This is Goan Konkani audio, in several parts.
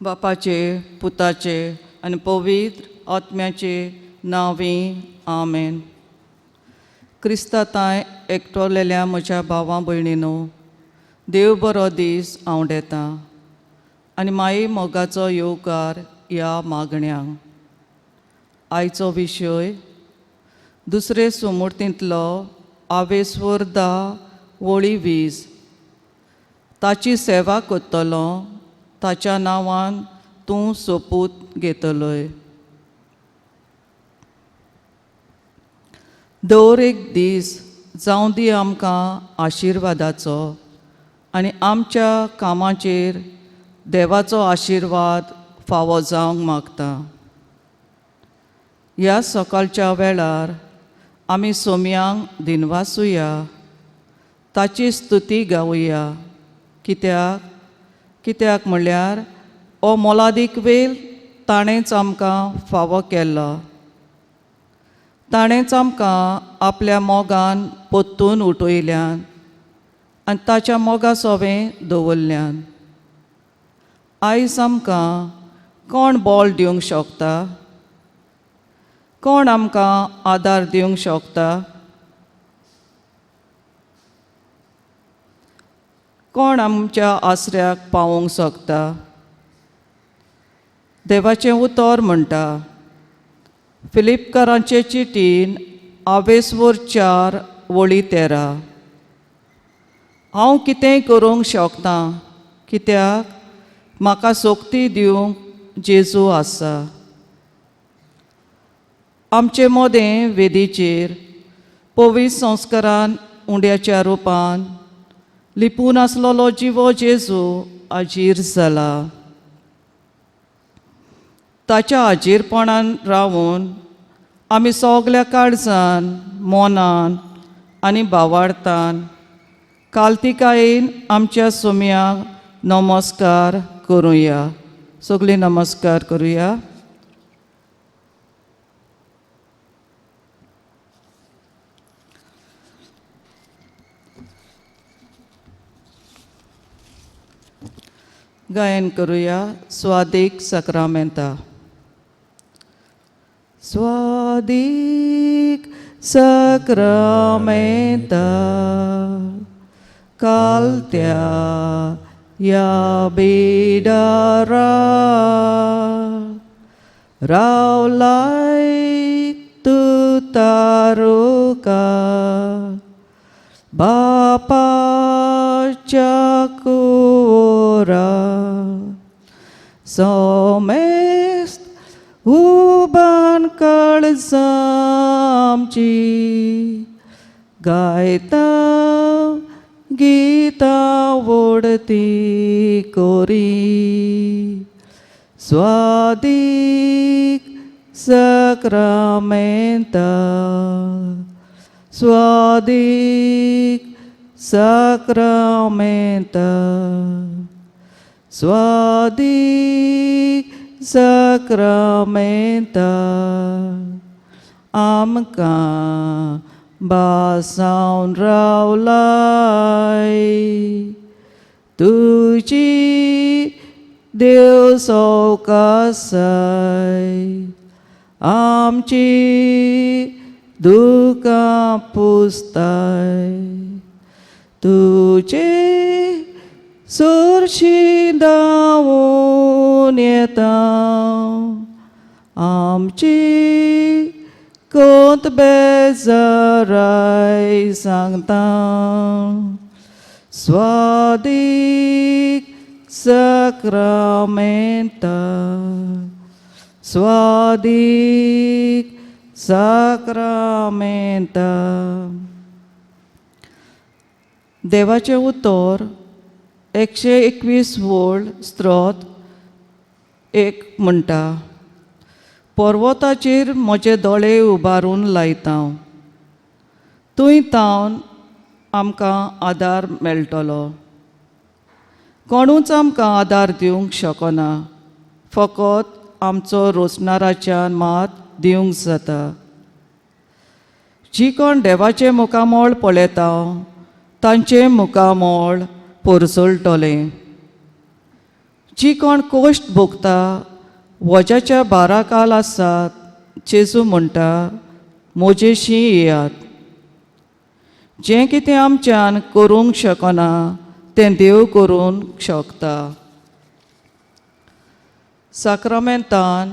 बापाचे, पुताचे आनी पवित्र आत्म्याचे नांवी, आमेन. क्रिस्तातांय एकटोलेल्या म्हज्या भावां भयणीनो, देव बरो दीस आंवडेता आनी माई मोगाचो येवकार ह्या मागण्यांक. आयचो विशय दुसरे सुमुर्तींतलो आवेस्वर 10 वळी 20. ताची सेवा करतलो, ताच्या नांवान तूं सोपूत घेतलोय. दर एक दीस जावं दी आमकां आशिर्वादाचो आनी आमच्या कामाचेर देवाचो आशिर्वाद फावो जावंक मागता. ह्या सकाळच्या वेळार आमी सोम्यांक दिनवासुया, ताची स्तुती गावया. कित्याक? कित्याक म्हणल्यार हो मोलादीक वेळ ताणेंच आमकां फावो केलो. ताणेंच आमकां आपल्या मोगान पोत्तून उठयल्यान आनी ताच्या मोगा सोवें दवरल्यान. आयज आमकां कोण बळ दिवंक शकता? कोण आमकां आदार दिवंक शकता? कोण आमच्या आसऱ्याक पावोवंक शकता? देवाचें उतर म्हणटा फिलिपकारांचे चिटीन आवेसवर 4 वळी 13, हांव कितेंय करूंक शकता कित्याक म्हाका सोक्ती दिवंक जेजू आसा. आमचे मोदें वेदीचेर पवित्र संस्कारान उंड्याच्या रुपान लिपून आसलेलो जिवो जेजू आजीर जाला. ताच्या आजीरपणान रावून आमी सगल्या काळजान, मनान आनी भावार्थान कालतिकायेन आमच्या सोम्याक नमस्कार करुया. सगळीं नमस्कार करुया. गायन करुया स्वादीक सक्रामेंता. स्वादीक सक्रामेंता कालत्या या बिडारा रावलाय तूं तारुका बापाच्या कुवरा सोमेस्त उबान काळजामची गायता गीता वडती कोरी स्वादीक सक्रामेंता स्वादीक सक्रामेंता स्वादीक सक्रामेंता आमकां बासावन रावलाय तुजी देव सवकासाय आमची दुकां पुसताय तुजे सरशी धांवून येता आमची कोत बेजाराय सांगता स्वादीक सक्रामेंता स्वादीक सक्रामेंता. देवाचें उतर 121 वोळ स्त्रोत 1 म्हणटा, पर्वताचेर म्हजे दोळे उबारून लायता, थंय तावन आमकां आदार मेळटलो. कोणूच आमकां आदार दिवंक शकना, फकत आमचो रोसणाराच्यान मात दिवंक जाता. जी कोण देवाचें मुखामळ पळयता तांचें मुखामळ पोरसळटलें. जी कोण कोश्ट भोगता वज्याच्या बाराकाल आसात जेजू म्हणटा म्हजेशी येयात. जें कितें आमच्यान करूंक शकना तें देव करूंक शकता. साक्रामेंतान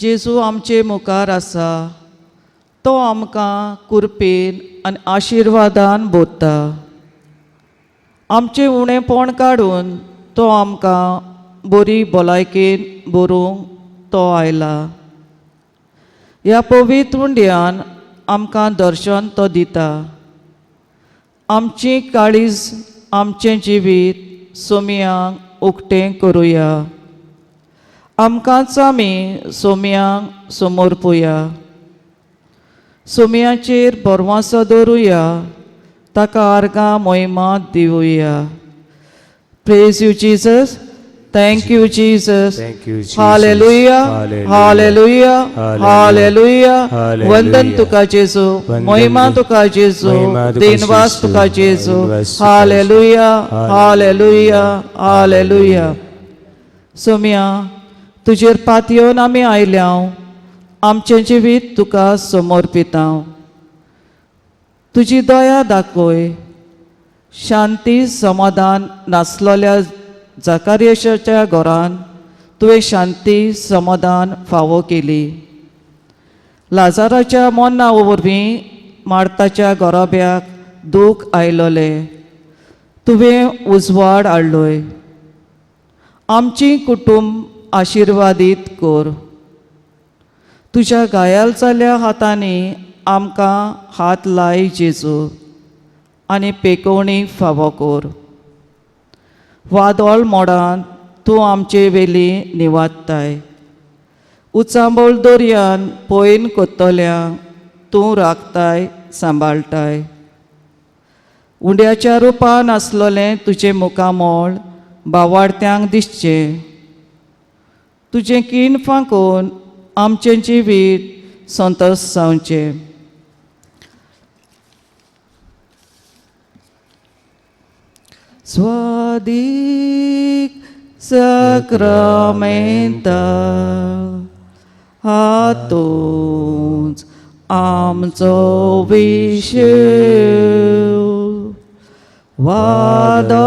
जेजू आमचे मुखार आसा. तो आमकां कुरपेन आनी आशिर्वादान बोधता. आमचें उणेपण काडून तो आमकां बरी भलायकेन बरोवंक तो आयला. ह्या पवित्र उंड्यान आमकां दर्शन तो दिता. आमची काळीज आमचें जिवीत सोमयांक उक्तें करुया. आमकांच आमी सोमयांक समर्पुया. सोमयाचेर बरवासो दवरुया. ताका आर्गां मोहिमा दिवया. Praise you Jesus. Thank you Jesus. Thank you, Jesus. Hallelujah. Hallelujah. Hallelujah. Hallelujah. Hallelujah. वंदन तुका जेजू. वंदन महिमा तुका जेजू. महिमा तुका दिनवास जेजू. तुका जेजू. दिनवास तुका हालेलुया. हालेलुया. हालेलुया. हालेलुया. सोम्या तुजेर पातयेवन आमी आयल्या. आमचें जिवीत तुका समर्पितां. तुजी दया दाखय. शांती समाधान नासलेल्या जाकारियशाच्या घरान तुवें शांती समाधान फावो केली. लाजाराच्या मन्ना वरवीं मार्ताच्या गोराब्याक दूख आयलोलें तुवें उजवाड हाडलोय. आमची कुटुंब आशिर्वादीत कर. तुज्या घायाल जाल्ल्या हातांनी आमकां हात लाय जेजू आनी पेकोवणी फावो कर. वादळ मोडान तूं आमचे वेली निवादताय. उचांबळ दर्यान पयन कोत्तल्यांक तूं राखताय सांबाळटाय. उंड्याच्या रुपान आसलोलें तुजें मुखामळ बावाडत्यांक दिसचें. तुजें कीण फांकून आमचें जिवीत संतोश जावचें. स्वादीक सक्रामेंता हातूंच आमचो विशेव वादळा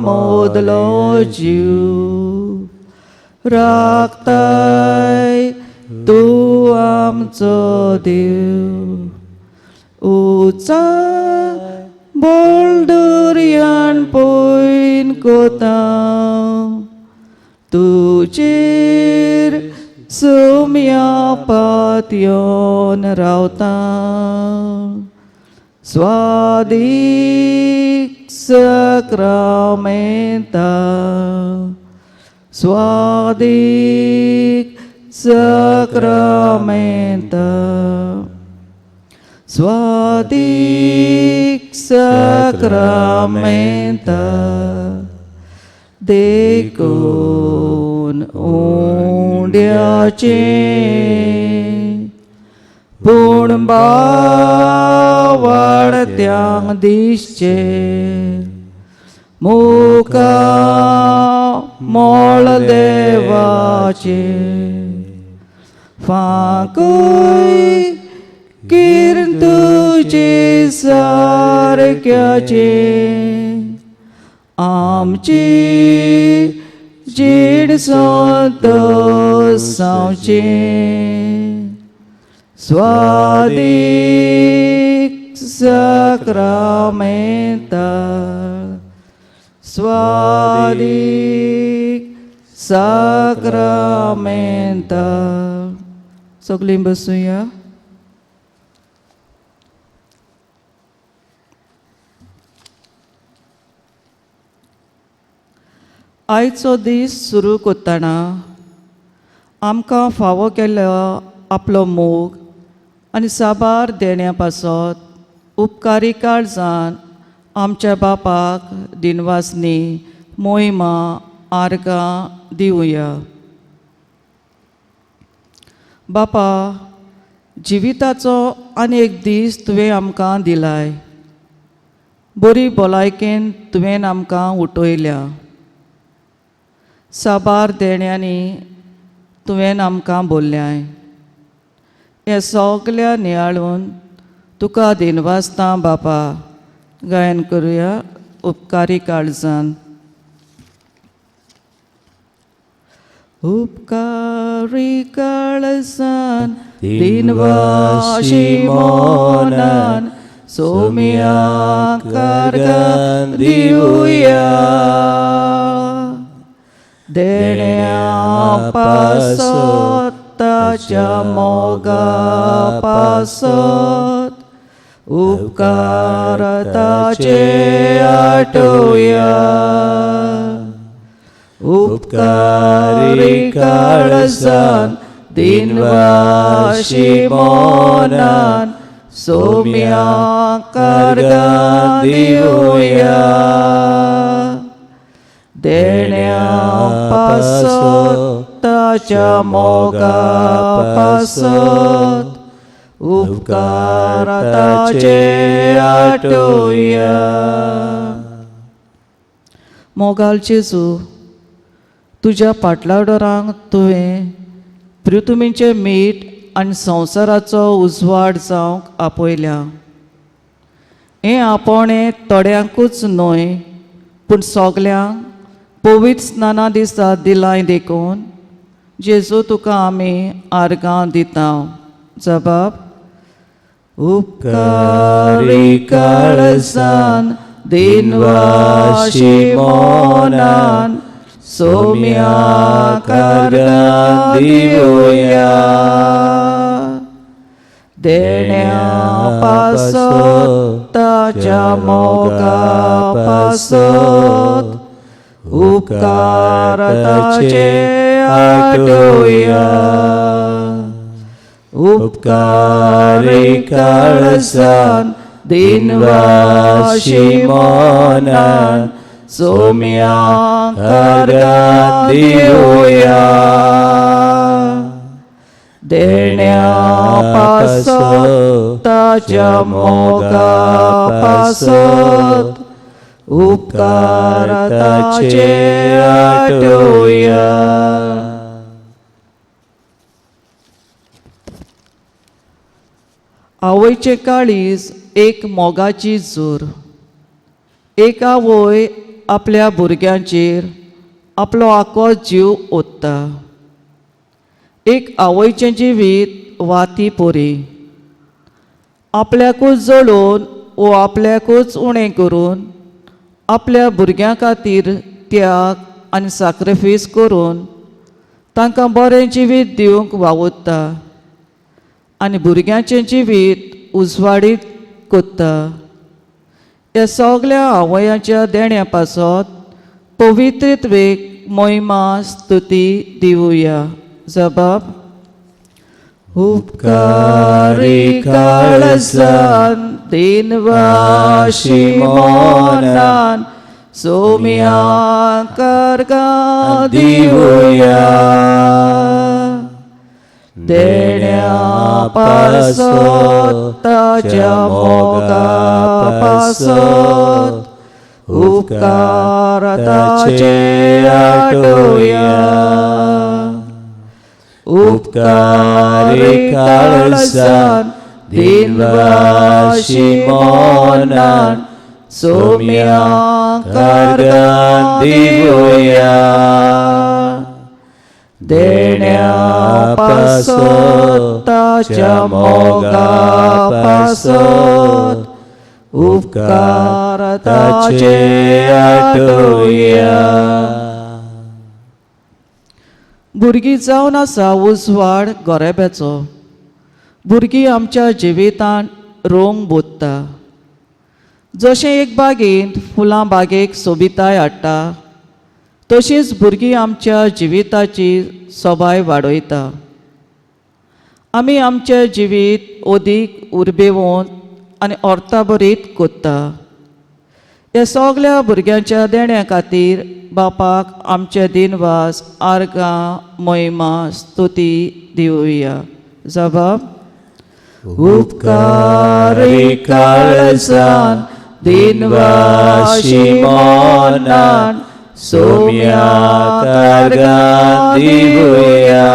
मोदलो जीव राखताय तूं आमचो देव. उचा बोलदर्यान पयन कोता तुजेर सोम्या पातयेवन रावता. स्वादीक सक्रामेंता स्वादीक सक्रामेंता स्वादीक सक्रामेंता देखून उंड्याचें पूण बावाडत्यांक दिसचें मुखा मोळ देवाचें फांकूय किरण तुजे सारक्याचें आमची जीण संतोष जावचें. स्वादीक सक्रामेंता स्वादीक सक्रामेंता. सगळीं बसुया. आयचो दीस सुरू करतना आमकां फावो केल्लो आपलो मोग आनी साबार देण्या पासत उपकारी काळजान आमच्या बापाक दिनवासनी मोहिमा आर्गां दिवया. बापा जिविताचो आनी एक दीस तुवें आमकां दिलाय. बरी भलायकेन तुवें आमकां उठयल्या. साबार देण्यांनी तुवें आमकां बोल्ल्याय. हें सगळ्या नियाळून तुका दिनवासता बापा. गायन करुया उपकारी काळजान. उपकारी काळजान दिनवाशी मोनान सोम्या कारगान दिवया. देण्या पासत ताच्या मोगा पासत उपकार ताचे आठोवया. उपकारी काळजान दिनवाशी मोनान सोम्या कारगान दिवया. देण्या पासत ताच्या मोगा पासत उपकार ताचे आठोवया. मोगाल जेजू, तुज्या पाटलाडोरांक तुवें पृथुमीचें मीठ आनी संवसाराचो उजवाड जावंक आपयल्या. हें आपोवणें थोड्यांकूच न्हय पूण सगल्यांक पवित्र स्नाना दिसा दिलाय देखून जेजू तुका आमी आर्गां दिता. जबाब. उपकारी काळजान दिनवाशी मोनान सोम्या कारगान दिवया. देण्या पासत ताच्या मोगा पासत उपकार ताचे आठोवया. उपकारी काळजान दिनवाशी मोनान सोम्या कारगान दिवया. देण्या पासत ताच्या मोगा पासत उपकार ताचे आठोवया. आवयचें काळीज एक मोगाची जोर. एक आवय आपल्या भुरग्यांचेर आपलो आखो जीव ओतता. एक आवयचें जिवीत वाती पोरी आपल्याकूच जळोवन वो आपल्याकूच उणें करून आपल्या भुरग्यां खातीर त्याग आनी साक्रिफीस करून तांकां बरें जिवीत दिवंक वावुरता आनी भुरग्यांचें जिवीत उजवाडीत कोत्ता. ह्या सगल्या आवयांच्या देण्या पासत पवित्रत्वेक महिमा स्तुती दिवया. जबाब. उपकारी काळजान दिनवाशी मोनान सोम्या कारगान दिवया. देण्या पासत ताच्या मोगा पासत उपकार ताचे आठोवया. उपकारी काळजान दिनवाशी मोनान सोम्या कारगान दिवया. देण्या पासत ताच्या मोगा पासत उपकार ताचे आठोवया. भुरगीं जावन आसा उजवाड गोरेब्याचो. भुरगीं आमच्या जिवितांत रंग बोधता. जशें एक बागेंत फुलां बागेक सोबिताय हाडटा तशींच भुरगीं आमच्या जिविताची सोबाय वाडयता. आमी आमचें जिवीत अदीक उर्बेवंत आनी अर्था भरीत कोत्ता. ह्या सगल्या भुरग्यांच्या देण्या खातीर बापाक आमचे दिनवास आर्गां महिमा स्तुती दिवया. जबाब. उपकारी काळजान दिनवाशी मोनान सोम्या कार्गां दिवया.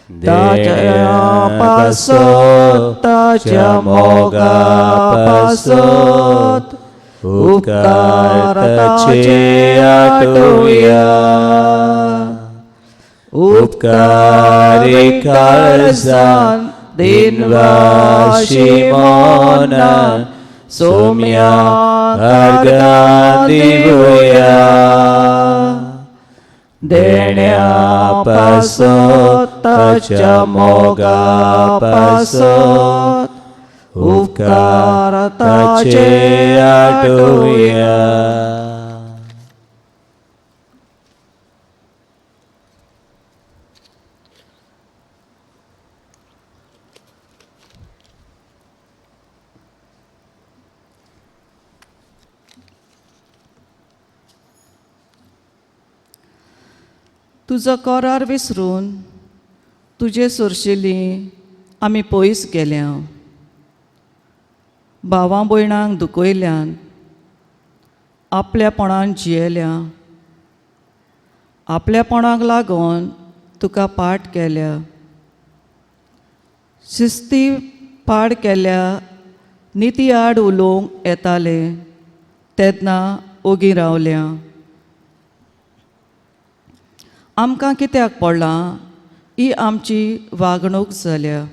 ताच्या पासत ताच्या मोगा पासत उपकार ताचे आठोवया. उपकारी काळजान दिनवाशी मनान सोम्या कार्गां दिवया. देण्या पासत ताच्या मोगा पासत उपकार ताचे आठोवया. तुजो करार विसरून तुजे सोरशिली आमी पयस गेल्या. भावां भयणांक दुखयल्यान आपल्यापणान जियेल्या. आपल्यापणाक लागून तुका पाठ केल्या. शिस्ती पाड केल्या. निती आड उलोवंक येतालें तेन्ना ओगी रावल्या. आमकां कित्याक पडलां ही आमची वागणूक जाल्या.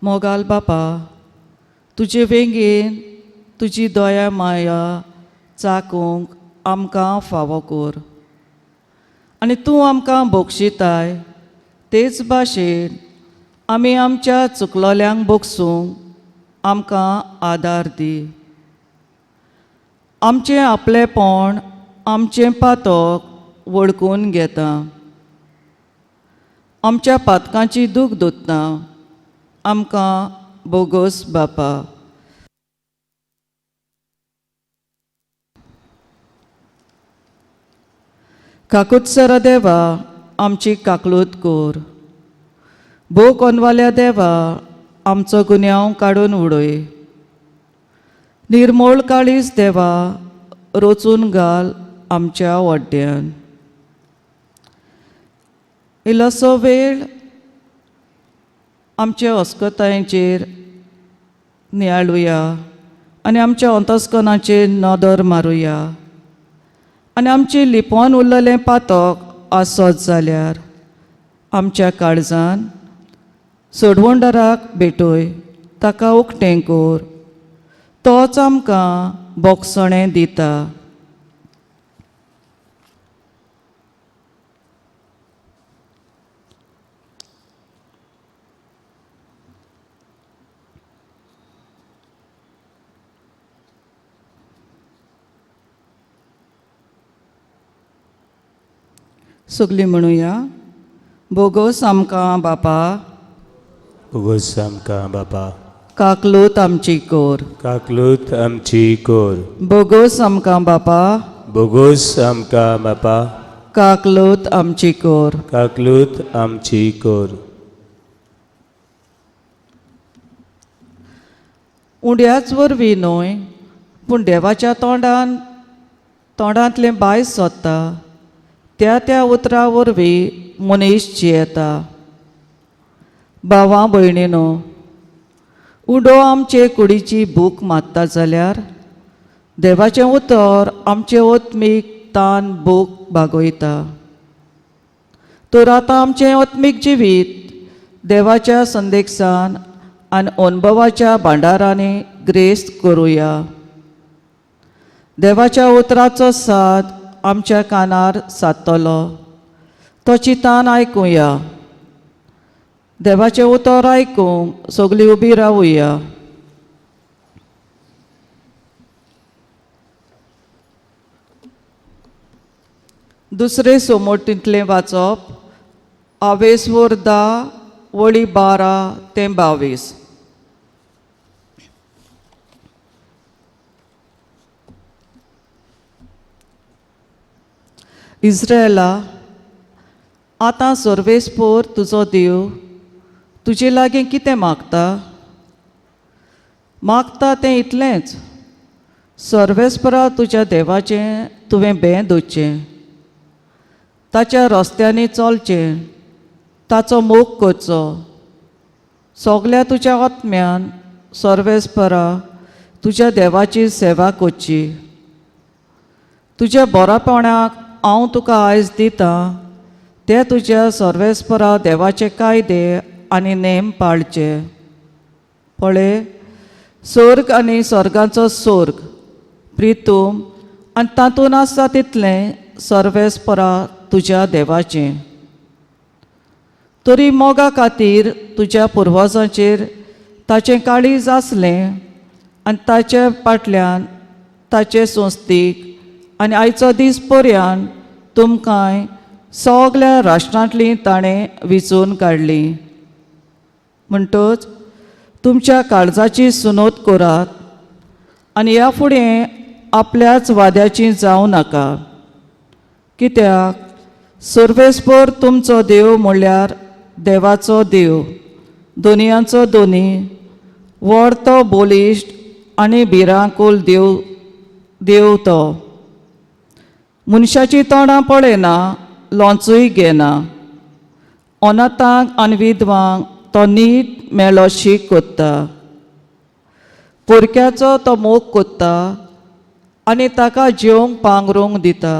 मोगाल बापा तुजे वेंगेन तुजी दया माया चाकूंक आमकां फावो कर आनी तूं आमकां बक्षिताय तेच भाशेन आमी आमच्या चुकलोल्यांक बगसूंक आमकां आदार दी. आमचें आपलेपण आमचें पातक वळखून घेता. आमच्या पातकांची दूख धुतना आमकां बोगोस बापा. काकुत्सरा देवा आमची काकलूत कोर. भोव कोनवाल्या देवा आमचो गुन्यांव काडून उडय. निर्मोळ काळीज देवा रोचून घाल आमच्या वड्ड्यान. इल्लोसो वेळ आमच्या अस्कतायेचेर नियाळुया आनी आमच्या अंतस्कनाचेर नदर मारुया आनी आमचें लिपोन उरलेलें पातक आसत जाल्यार आमच्या काळजान सोडवणदाराक भेटय. ताका उकतें कर. तोच आमकां बोगसणें दिता. सगळीं म्हणुया बोगोस आमकां बापा. बोगोस आमकां बापा. काकलूत आमची कोर. काकलूत आमची कोर. बोगोस आमकां बापा. बोगोस आमकां बापा. काकलूत आमची कोर. काकलूत आमची कोर. उंड्याच वरवीं न्हय पूण देवाच्या तोंडान तोंडांतलें बायस सोदता त्या त्या उतरा वरवीं मनीस जियेता. भावां भयणीनो उडो आमचे कुडीची भूक मारता जाल्यार देवाचें उतर आमचे ओत्मीक तान भूक भागयता. तर आतां आमचें ओत्मीक जिवीत देवाच्या संदेशान आनी अणभवाच्या भांडारांनी ग्रेस्त करुया. देवाच्या उतराचो साद आमच्या कानार सादतलो तो चिंतान आयकुया. देवाचें उतर आयकूंक सगळीं उबी रावुया. दुसरे सोमोटींतलें वाचप आवेसवर 10 वळी 12 ते 22. इस्रायला आतां सर्वेस्पोर तुजो देव तुजे लागीं कितें मागता? मागता तें इतलेंच, सर्वेस्परा तुज्या देवाचें तुवें बें दवरचें, ताच्या रस्त्यांनी चलचें, ताचो मोग करचो. सगल्या तुज्या आत्म्यान सर्वेस्परा तुज्या देवाची सेवा करची. तुज्या बरोपणाक हांव तुका आयज दितां ते तुज्या सर्वेस्परा देवाचे कायदे आनी नेम पाळचे. पळय, स्वर्ग आनी स्वर्गाचो स्वर्ग प्रितूम आनी तातूंत आसा तितलें सर्वेस्परा तुज्या देवाचें. तरी मोगा खातीर तुज्या पुर्वजांचेर ताचें काळीज आसलें आनी ताचे फाटल्यान ताचे संस्थीक आनी आयचो दीस पर्यान तुमकांय सगल्या राष्ट्रांतलीं ताणें विचून काडलीं. म्हणटच तुमच्या काळजाची सुनोत करात आनी ह्या फुडें आपल्याच वाद्याची जावं नाका. कित्याक सर्वेस्पर तुमचो देव म्हणल्यार देवाचो देव, दोनयांचो दोनी, व्हड तो बलिश्ट आनी भिरांकूल देव देव तो. मनशाचीं तोंडां पळयना, लोंचूय घेना. अनाथांक आनी विधवांक तो नीट मेलो शीक कोत्ता. पोरक्याचो तो मोग कोत्ता आनी ताका जेवंक पांगरूंक दिता.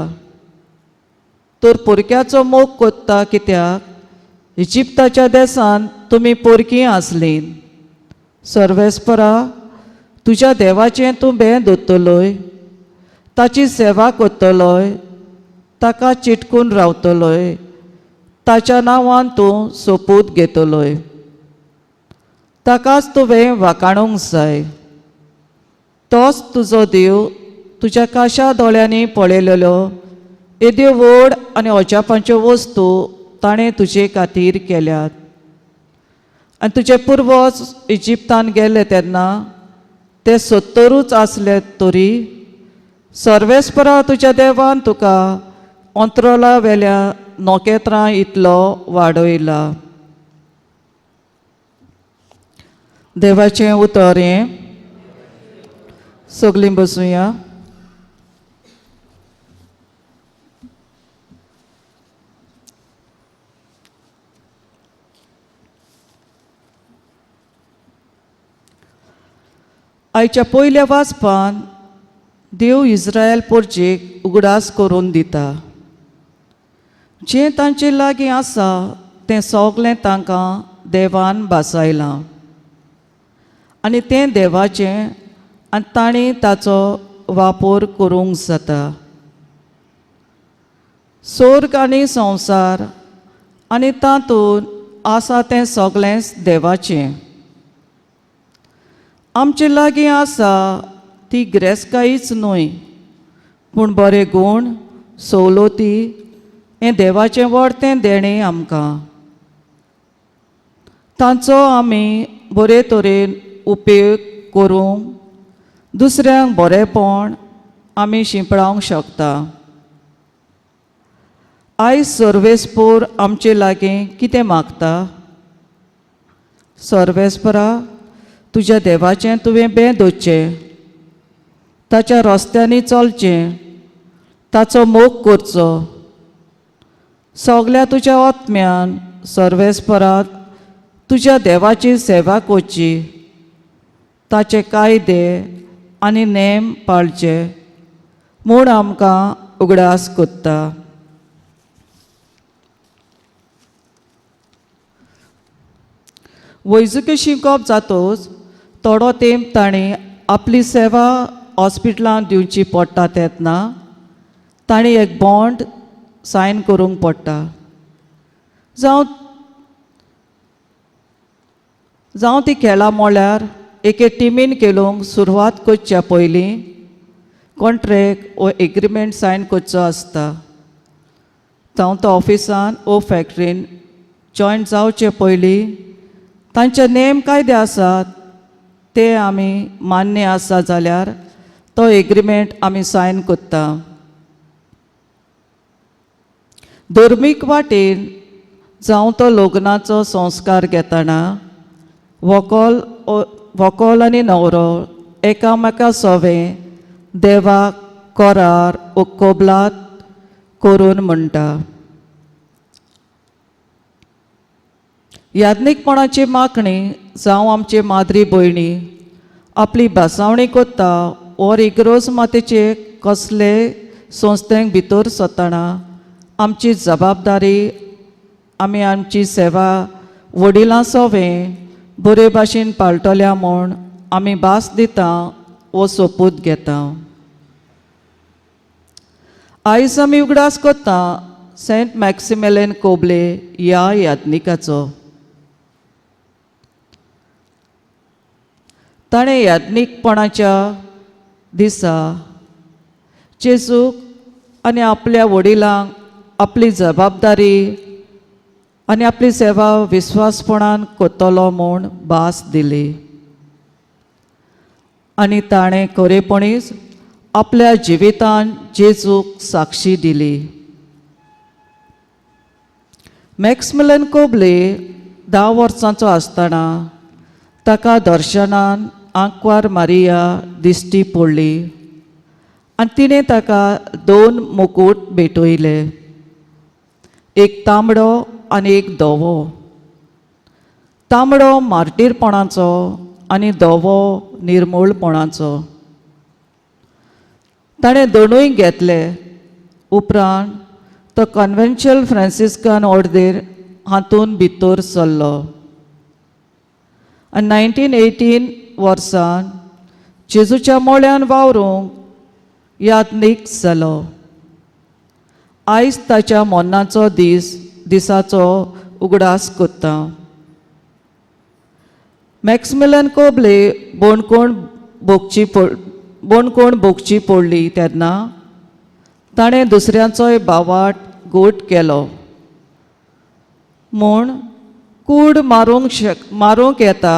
तर पोरक्याचो मोग कोत्ता कित्याक इजिप्ताच्या देसान तुमी पोरकीं आसलीं. सर्वेस्परा तुज्या देवाचें तूं बें दवरतलोय, ताची सेवा करतलोय, ताका चिटकून रावतलोय, ताच्या नांवान तूं सोपूत घेतलोय. ताकाच तुवें वाकाणूंक जाय. तोच तुजो देव तुज्या काशा दोळ्यांनी पळयलेलो येद्यो व्हड आनी अजापांच्यो वस्तू ताणें तुजे खातीर केल्यात. आनी तुजे पुर्वज इजिप्तान गेले तेन्ना ते 70च आसले तरी सर्वेस्परा तुज्या देवान तुका अंत्रोला वेल्या नखेत्रां इतलो वाडयला. देवाचें उतर हें. सगलीं बसुया. आयच्या पयल्या वाचपान देव इस्रायल पोरजेक उगडास करून दिता. जें तांचे लागीं आसा तें सगलें तांकां देवान भासायलां आनी तें देवाचें आनी तांणी ताचो वापर करूंक जाता. स्वर्ग आनी संवसार आनी तातूंत आसा तें सगलेंच देवाचें. आमचे लागीं आसा ती गिरेस्तकायच न्हय, पूण बरे गूण सवलती हें देवाचें व्हडतें देणें आमकां. तांचो आमी बरे तरेन उपेग करूंक दुसऱ्यांक बरेंपण आमी शिंपडावंक शकता. आयज सर्वेस्पोर आमचे लागीं कितें मागता? सर्वेस्परा तुज्या देवाचें तुवें बें दवरचें, ताच्या रस्त्यांनी चलचें, ताचो मोग करचो. सगल्या तुज्या आत्म्यान सर्वेस्परात तुज्या देवाची सेवा करची, ताचे कायदे आनी नेम पाळचे म्हूण आमकां उगडास कोत्ता. वैजकी शिकप जातोच थोडो तेंप तांणी आपली सेवा हॉस्पिटलांत दिवची पडटा तेन्ना तांणी एक बॉन्ड सायन करूंक पडटा. जावं जावं ती खेळां म्हळ्यार एके टिमीन खेळूंक सुरवात करच्या पयलीं कॉन्ट्रॅक्ट वो एग्रीमेंट सायन करचो आसता. जावं तो ऑफिसान वो फॅक्ट्रीन जॉयन जावचे पयलीं तांचे नेम कायदे आसात ते आमी मान्य आसा जाल्यार तो एग्रीमेंट आमी सायन करता. धर्मीक वाटेन जावं तो लग्नाचो संस्कार घेतना व्हंकल व्हंकल आनी न्हवरो एकामेका सोवें देवाक कोरार ओ कोबलात करून म्हणटा. याज्ञीकपणाची मागणी जावं आमचे माद्री भयणी आपली भासावणी कोत्ता और इग्रोज मातेचे कसले संस्थेक भितर सरतना आमची जबाबदारी आमी आमची सेवा वडिलां सोवें बरे भाशेन पाळटल्या म्हूण आमी भास दिता वो सोपूत घेता. आयज आमी उगडास करता सेंट मॅक्सिमेलन कोबले ह्या याज्ञिकाचो. ताणें याज्ञीकपणाच्या दिसा जेजूक आनी आपल्या वडिलांक आपली जबाबदारी आनी आपली सेवा विस्वासपणान करतलो म्हूण भास दिली आनी ताणें खरेपणीच आपल्या जिवितान जेजूक साक्षी दिली. मॅक्समिलन कोबले 10 वर्सांचो आसतना ताका दर्शनान आंकवार मारिया दिश्टी पडली आनी तिणें ताका 2 मुकूट भेटयले, एक तांबडो आनी एक धवो. तांबडो मार्टीरपणाचो आनी धवो निर्मूळपणाचो. ताणें दोनूय घेतले. उपरांत तो कॉन्व्हेंच्युअल फ्रांसिस्कन ऑर्देर हातूंत भितर सरलो आनी 1918 वर्सान जेजूच्या मोळ्यान वावरूंक याज्ञीक जालो. आयज ताच्या मरणाचो दीस दिसाचो उगडास करता. मॅक्समिलन कोबले बोणकोण भोगची पडली तेन्ना ताणें दुसऱ्यांचोय बावाट गोट केलो म्हूण कूड मारूंक येता,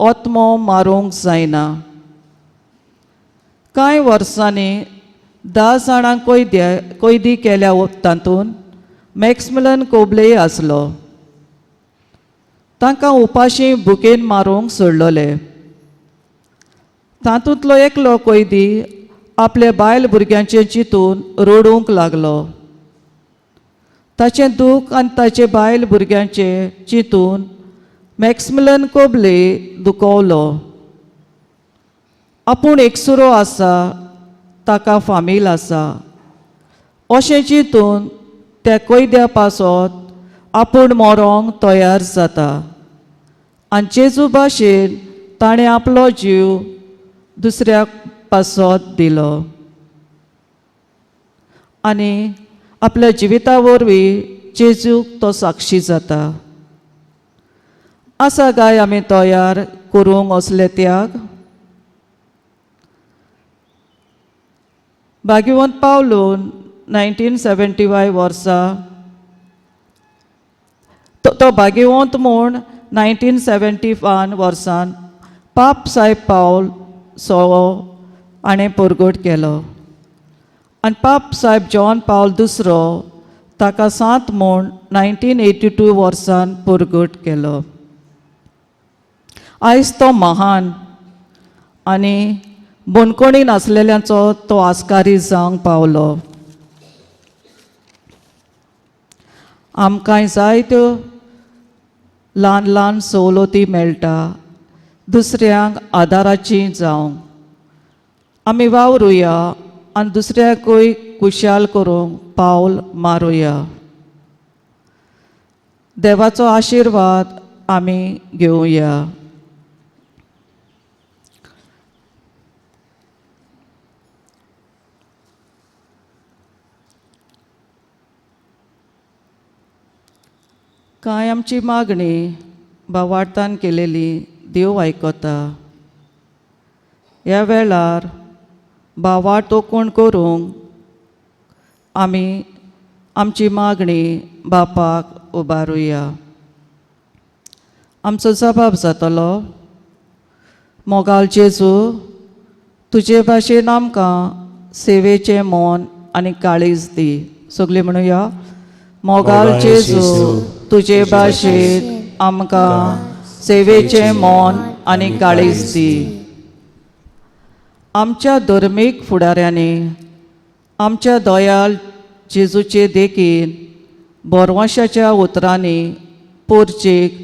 आत्मो मारूंक जायना. कांय वर्सांनी 10 जाणांक कैदी केल्या तातूंत मॅक्समिलन कोबलेय आसलो. तांकां उपाशी भुकेन मारूंक सोडलोले. तातूंतलो एकलो कैदी आपल्या बायल भुरग्यांचें चिंतून रडूंक लागलो. ताचें दूख आनी ताचे बायल भुरग्यांचें चिंतून मॅक्समिलन कोबले दुखवलो. आपूण एकसुरो आसा, ताका फामील आसा अशें चिंतून त्या कैद्या पासत आपूण मरोंक तयार जाता आनी जेजू भाशेन ताणें आपलो जीव दुसऱ्या पासत दिलो आनी आपल्या जिविता वरवीं जेजूक तो साक्षी जाता. आसा काय आमी तयार करूंक असले त्याग? भाग्यवंत पावलून 1975 वर्सा तो भाग्यवंत म्हूण 1971 वर्सान पाप साहेब पावल सोळो हाणें परगट केलो आनी पाप साहेब जॉन पावल दुसरो ताका सांत म्हूण 1982 वर्सान परगट केलो. आयज तो महान आनी बणकोणी नासलेल्यांचो तो आस्कारी जावंक पावलो. आमकांय जायत्यो ल्हान ल्हान सवलती मेळटा दुसऱ्यांक आदाराची जावंक. आमी वावरुया आनी दुसऱ्याकूय खुशाल करूंक पावल मारुया. देवाचो आशिर्वाद आमी घेवया. कांय आमची मागणी भावार्थान केलेली देव आयकता. ह्या वेळार भावार्थ कोण करूंक आमी आमची मागणी बापाक उबारुया. आमचो जबाब जातलो, मोगाल जेजू, तुजे भाशेन आमकां सेवेचें मन आनी काळीज दी. सगळीं म्हणुया, मोगाल जेजू, तुजे भाशेन आमकां सेवेचें मन आनी काळीज दी. आमच्या धर्मीक फुडाऱ्यांनी आमच्या दयाल जेजूचे देखीन बोरवांशाच्या उतरांनी पोरचेक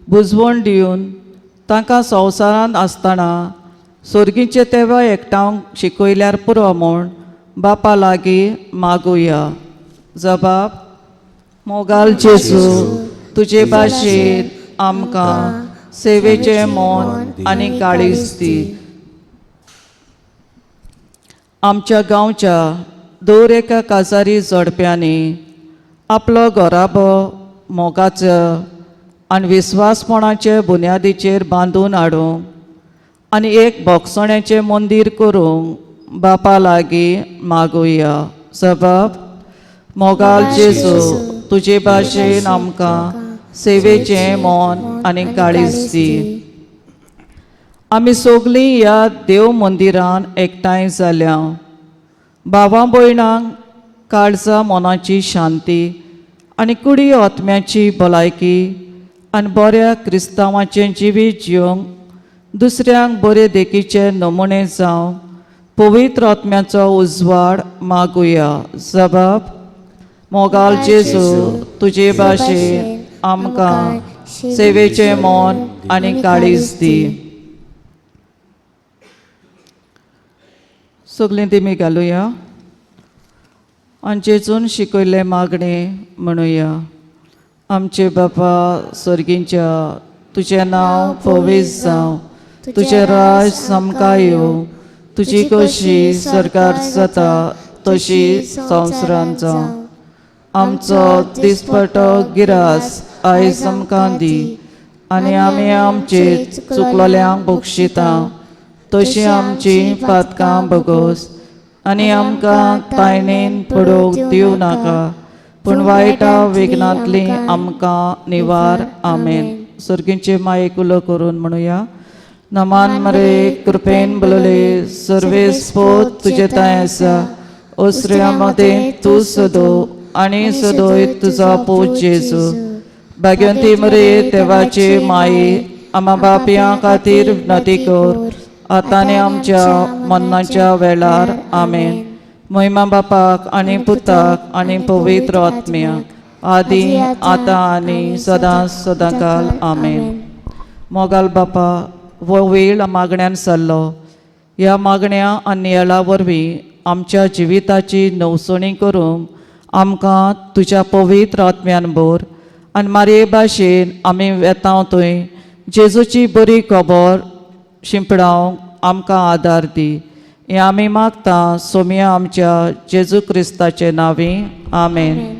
बुजवण दिवन तांकां संवसारांत आसतना सोर्गीचे तेवा एकठांवक शिकयल्यार पुरो म्हूण बापा लागीं मागुया. जबाब. मोगाल जेजू, तुजे भाशेन आमकां सेवेचें मन आनी काळीज दी. आमच्या गांवच्या दर एका काजारी जोडप्यांनी आपलो घराबो मोगाचो आनी विस्वासपणाचे बुन्यादीचेर बांदून हाडूंक आनी एक भोगसण्याचें मंदीर करूंक बापा लागीं मागुया. सबब. मोगाल जेजू, तुजे भाशेन आमकां सेवेचें मन आनी काळीज दी. आमी सगलीं ह्या देव मंदिरान एकठांय जाल्या. भावा भयणांक काळजा मनाची शांती आनी कुडी आत्म्याची भलायकी आनी बऱ्या क्रिस्तांवाचें जिवीत जिवंक दुसऱ्यांक बरे देखीचे नमुने जावं पवित्र आत्म्याचो उजवाड मागुया. जबाब. मोगाल जेजू, तुजे भाशेन आमकां सेवेचें मन आनी काळीज दी. सगलीं दिमी घालुया आनी जेजून शिकयल्लें मागणें म्हणुया. आमचे बापा सर्गींच्या, तुजें नांव पवित्र जावं, तुजें राज आमकां येवं, तुजी कशी सरकार जाता तशी संवसारांत जावं. आमचो दिसपटो गिरास आयज आमकां दी आनी आमी आमचे चुकलोल्यांक बक्षिता तशी आमची पातकां भोगोस आनी आमकां तायणेन पडोवंक दिवं नाका, पूण वायटा विघ्नांतली आमकां निवार. आमेन. सर्गींचे मायेक उलो करून म्हणुया. नमान मरे, कृपेन बोलले, सर्वेस्पोत तुजे तांय आसा. ओसऱ्या मदें तूं सदो आनी सदोय तुजो पूत जेजू. भाग्यवंती मरे, देवाचे माये, आमा बापयां खातीर विनंती कर, आतां आनी आमच्या मरणाच्या वेळार. आमेन. महिमा बापाक आनी पुताक आनी पवित्र आत्म्याक, आदी आतां आनी सदां सदांकाल. आमेन. मोगाल बापा, हो वेळ मागण्यान सरलो. ह्या मागण्या आनी येळा वरवीं आमच्या जिविताची नवसणी करूंक आमकां तुज्या पवित्र आत्म्यान भर आनी मारये भाशेन आमी वेता थंय जेजूची बरी खबर शिंपडावंक आमकां आदार दी. हें आमी मागता सोमया आमच्या जेजू क्रिस्ताचे नांवी. आमेन.